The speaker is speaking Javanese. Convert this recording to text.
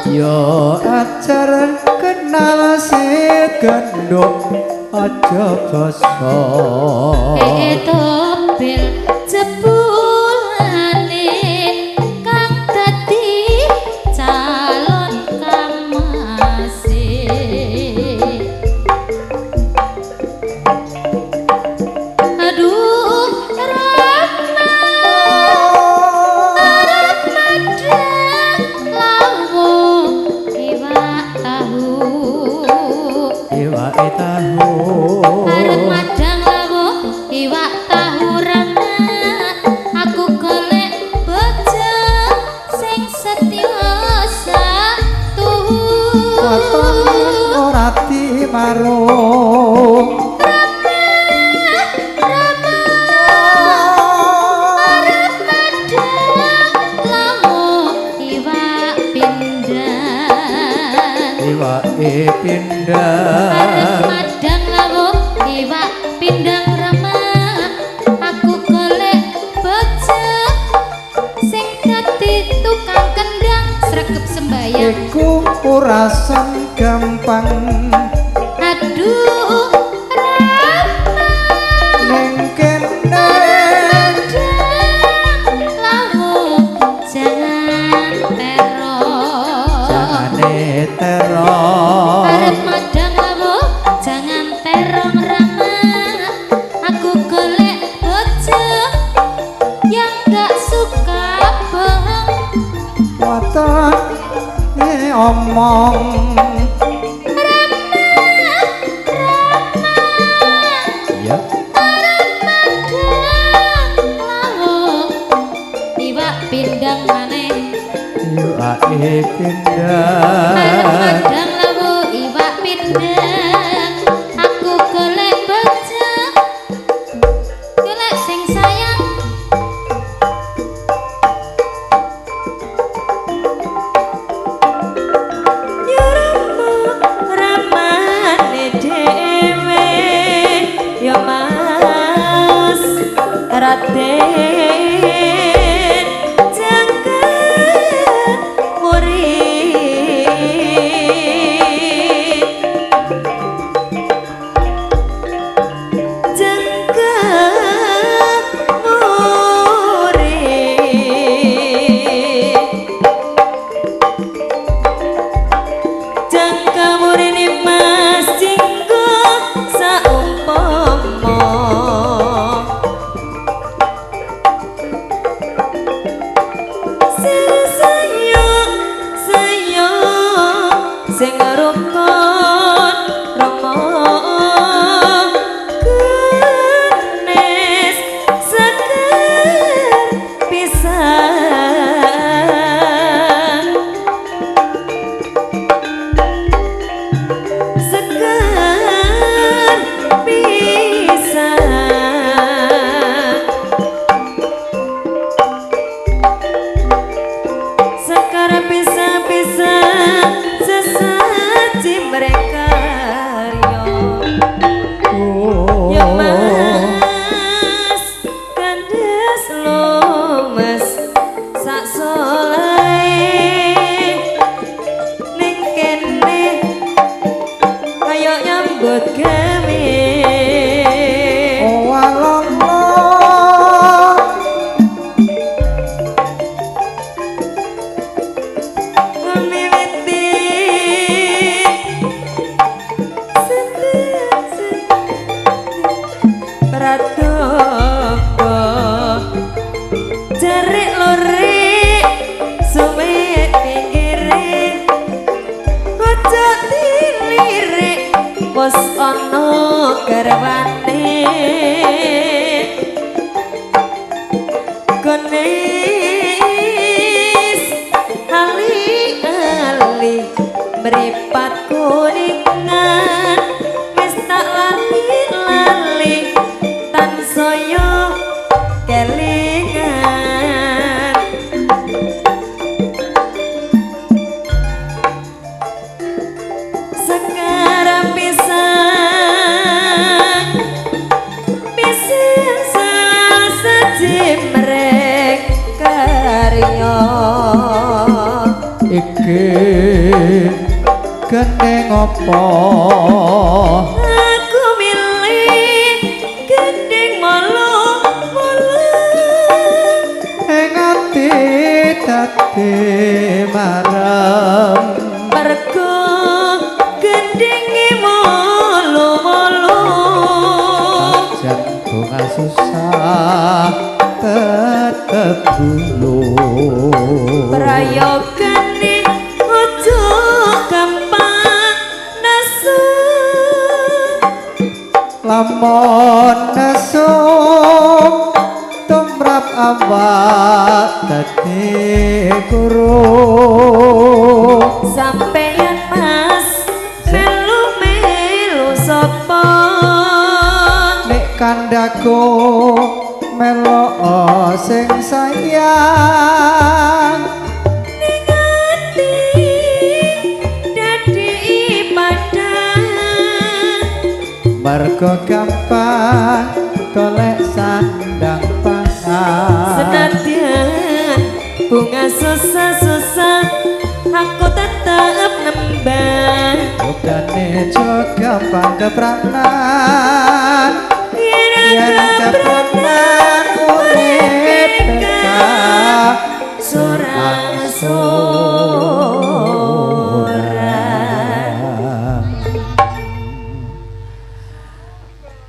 Yo ajar kenal si genduk aja basa. Topel jebulane kang dadi calon kamase. Aduh Rama, arep madang lawu iwak tahu. Iwake tahu. Arep madang lawu iwak tahu Rama, aku golek bojo sing setya satu. Waton ora dimarung. Rama, Rama, arep madang lawu iwak pindang. Iwake Arep pindang. Madang lawu iwak pindang Rama, aku golek bojo sing dadi tukang kendang sregep sembayang. Iku urasan gampang. Aduh Rama, ning kene madang lawu jangan teror. Jangane teror. Arep madang lawu jangan terong Rama, aku golek bojo yang gak suka bohong. Waton omong. Rama, Rama, ya arep madang lawu iwak pindang maneh. Iwake Arep pindang. Madang lawu iwak pindang, aku golek bojo golek sing sayang. Ya Rama, ramane dhewe ya Mas Raden jangkar murid, jangkar murid, jangka murine Mas Jinggo saumpama. Sing sayo sayo sing rukun rama kenes seger pisan, seger pisan, sekarang bisa-bisa sesaji mereka yo ya Mas kandes lumes sak solahe ning kene ayo nyambut gawe. Oh walongo. Miwiti pradoga jarik lurik suwe pinggire ojo dilirik wis ana garwane gonis ali-ali mripat kuningan wis tak lali-lali tansaya kelingan. Sekarang pisang pisang saji mereka karya. Iki Gendeng apa? Aku milih gending molo-molo. Ing ati dadi marem. Mergo gendinge molo-molo. Jan bunga susah tetep bulu. Prayogane ojo gampang nesu. Lamun nesu tumrap awak dadi guru. Sampeyan, Mas, melu melu sapa? Nek kandhaku melo sing sayang. Ning ati dadi padang. Mergo gampang golek sandang pangan. Senadyan bunga susah-susah, aku tetep nembang. Bukane jo gampang kepranan. Yen yen kepranan.